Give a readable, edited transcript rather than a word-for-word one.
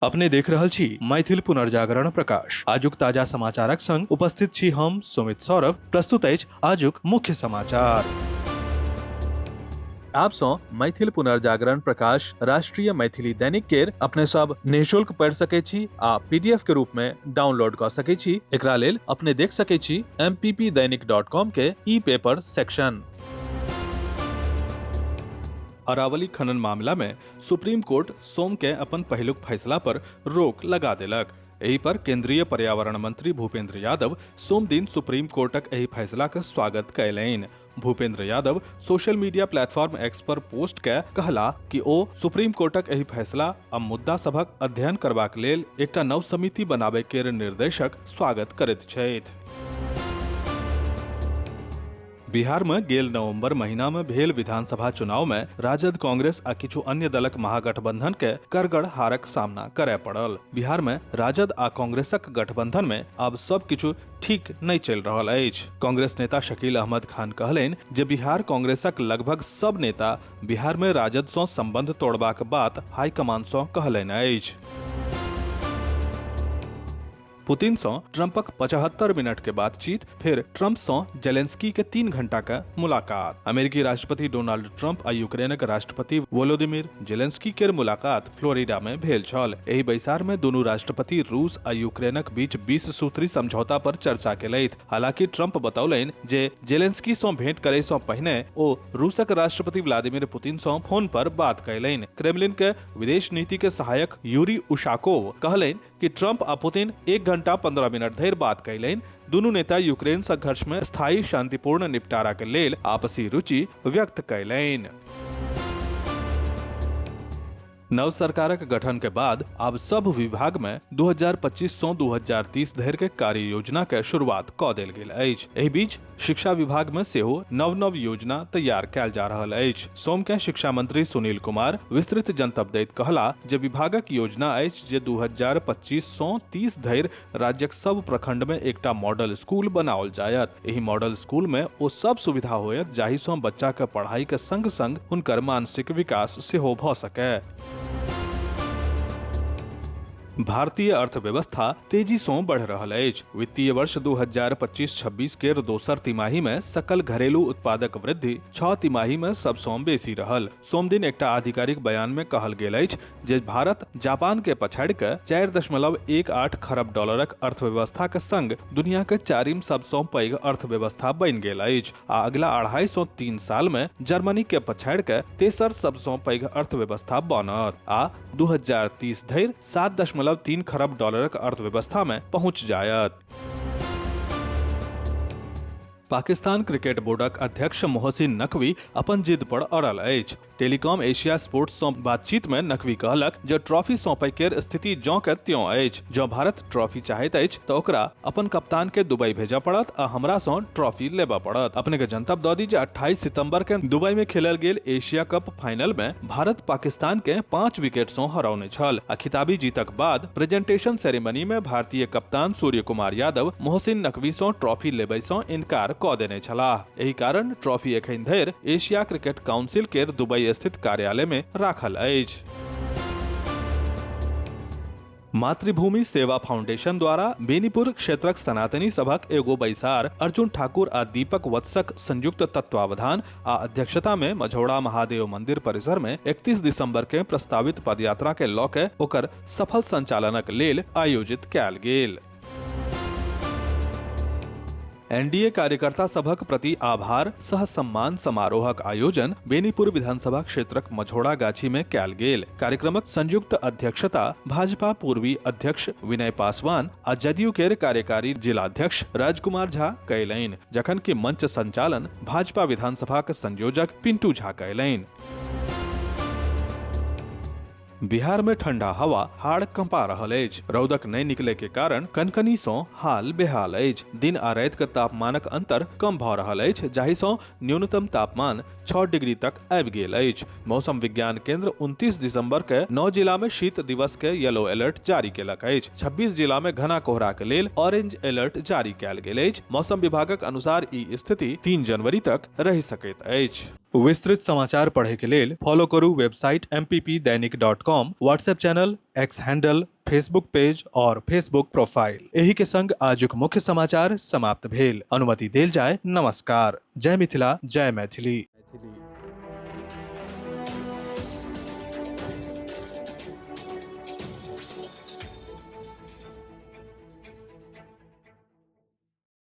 अपने देख रहल छी मैथिल पुनर्जागरण प्रकाश। आजुक ताजा समाचारक संग उपस्थित छी हम सुमित सौरभ। प्रस्तुत अछि आजुक मुख्य समाचार। आप सँ मैथिल पुनर्जागरण प्रकाश राष्ट्रीय मैथिली दैनिक केर अपने सब निःशुल्क पढ़ि सकै छी आ पीडीएफ के रूप में डाउनलोड कऽ सकै छी। एकरा लेल अपने देख सकै छी mppdainik.com के ई पेपर सेक्शन। अरावली खनन मामला में सुप्रीम कोर्ट सोम के अपन पहिलुक फैसला पर रोक लगा देलक। एहि पर केंद्रीय पर्यावरण मंत्री भूपेंद्र यादव सोमदिन सुप्रीम कोर्टक एहि फैसला के स्वागत कयलनि। Bhupendra Yadav social media platform X पर पोस्ट कए कहला कि ओ सुप्रीम कोर्टक एहि फैसला आ मुद्दा सभक अध्ययन करबाक लेल एकटा नव समिति बनाबय केर निर्देशक स्वागत करैत छथि। बिहार में गेल नवंबर महीना में भेल विधानसभा चुनाव में राजद, कांग्रेस आ किछु अन्य दलक महागठबंधन के करगड़ हारक सामना करय पड़ल। बिहार में राजद आ कांग्रेसक गठबंधन में आब सब किछु ठीक नहि चलि रहल अछि। कांग्रेस नेता शकील अहमद खान कहलनि जे बिहार कांग्रेसक लगभग सब नेता बिहार में राजद सँ संबंध तोड़बाक बात हाईकमान सँ कहलनि अछि। पुतिन सँ ट्रंपक 75 मिनट के बातचीत, फिर ट्रंप सँ जेलेंस्की के 3 घंटा के मुलाकात। अमेरिकी राष्ट्रपति डोनाल्ड ट्रंप आ यूक्रेनक राष्ट्रपति वोलोदिमीर जेलेंस्की केर मुलाकात फ्लोरिडा में भेल छल। एहि बैसार में दुनू राष्ट्रपति रूस आ यूक्रेनक बीच 20 सूत्री समझौता पर चर्चा केलथि। हालांकि ट्रंप बतौलनि जे जेलेंस्की सँ भेंट करय सँ पहिने ओ रूसक राष्ट्रपति व्लादिमीर पुतिन सँ फोन पर बात कयलनि। क्रेमलिन के विदेश नीति के सहायक यूरी उशाकोव कहलनि कि ट्रंप आ पुतिन 1 घंटा 15 मिनट धरि बात कयलनि। दुनू नेता यूक्रेन संघर्ष में स्थायी शांतिपूर्ण निपटारा के लेल आपसी रुचि व्यक्त कयलनि। नव सरकारक गठन के बाद आब सब विभाग में 2025 सँ 2030 धरि के कार्य योजना के शुरुआत क देल गेल अछि। एहि बीच शिक्षा विभाग में सेहो नव नव योजना तैयार कयल जा रहल अछि। सोम के शिक्षा मंत्री सुनील कुमार विस्तृत जनतब दैत कहला जे विभागक योजना अछि जे 2025 सँ 30 धरि राज्यक सब प्रखंड में एकटा मॉडल स्कूल बनाओल जायत। एहि मॉडल स्कूल में ओ सब सुविधा होयत जाहि सँ बच्चा के पढ़ाई के संग संग हुनकर मानसिक विकास सेहो भ सके। भारतीय अर्थव्यवस्था तेजी सँ बढ़ि रहल अछि। वित्तीय वर्ष 2025-26 केर दोसर तिमाही मे सकल घरेलू उत्पादक वृद्धि 6 तिमाही मे सबसँ बेसी रहल। सोमदिन एकटा आधिकारिक बयान मे कहल गेल अछि जे भारत जापान के पछाड़ि कऽ 4.18 खरब डॉलरक अर्थव्यवस्था के संग दुनिया के चारिम सबसँ पैघ अर्थव्यवस्था बनि गेल अछि आ अगिला 2.5 सँ 3 साल मे जर्मनी के पछाड़ि कऽ तेसर सबसँ पैघ अर्थव्यवस्था बनत आ 2030 धरि 7.3 खरब डॉलरक अर्थव्यवस्था मे पहुंच जायत। पाकिस्तान क्रिकेट बोर्डक अध्यक्ष मोहसिन नकवी अपन जिद पर अड़ल अछि। टेलीकॉम एशिया स्पोर्ट्स सँ बातचीत मे नकवी कहलक जे ट्रॉफी सौंपय केर स्थिति जँ के त्यों अछि। जँ भारत ट्रॉफी चाहैत अछि तऽ ओकरा अपन कप्तान के दुबई भेजय पड़त आ हमरा सँ ट्रॉफी लेबय पड़त। अपने के जनतब दऽ दी जे 28 सितंबर के दुबई मे खेलल गेल एशिया कप फाइनल मे भारत पाकिस्तान के 5 विकेट सँ हरौने छल आ खिताबी जीतक बाद प्रेजेंटेशन सेरेमनी मे भारतीय कप्तान सूर्य कुमार यादव मोहसिन नकवी सँ ट्रॉफी लेबय सँ इनकार कऽ देने छलाह। एहि कारण ट्रॉफी एखन धरि एशिया क्रिकेट काउंसिल केर दुबई स्थित कार्यालय मे राखल अछि। मातृभूमि सेवा फाउंडेशन द्वारा बेनीपुर क्षेत्रक सनातनी सभक एगो बैसार अर्जुन ठाकुर आ दीपक वत्सक संयुक्त तत्वावधान आ अध्यक्षता में मझौड़ा महादेव मंदिर परिसर में 31 दिसंबर के प्रस्तावित पदयात्रा के लऽ के ओकर सफल संचालनक लेल आयोजित कयल गेल। एनडीए कार्यकर्ता सभक प्रति आभार सह सम्मान समारोहक आयोजन बेनीपुर विधानसभा क्षेत्रक मझौड़ा गाछी में कयल गेल। कार्यक्रमक संयुक्त अध्यक्षता भाजपा पूर्वी अध्यक्ष विनय पासवान आ जदयू केर कार्यकारी जिलाध्यक्ष राजकुमार झा कयलनि, जखन कि मंच संचालन भाजपा विधानसभाक संयोजक पिंटू झा कयलनि। बिहार में ठंडा हवा हाड़ कंपा रहल अछि। रौदक नहि निकले के कारण कनकनी सँ हाल बेहाल अछि। दिन आ राति के तापमानक अंतर कम भऽ रहल अछि, जाहि सँ न्यूनतम तापमान 6 डिग्री तक आबि गेल अछि। मौसम विज्ञान केंद्र 29 दिसंबर के 9 जिला में शीत दिवस के येलो अलर्ट जारी केलक अछि। 26 जिला में घना कोहरा के लेल ऑरेंज अलर्ट जारी कयल गेल अछि। मौसम विभागक अनुसार ई स्थिति 3 जनवरी तक रहि सकैत अछि। विस्तृत समाचार पढ़े के लेल फॉलो करू website mppdainik.com। mithila.com, WhatsApp channel, X handle, Facebook page और फेसबुक प्रोफाइल। एही के संग आजुक मुख्य समाचार समाप्त भेल। अनुमति देल जाय। नमस्कार। जय मिथिला, जय मैथिली।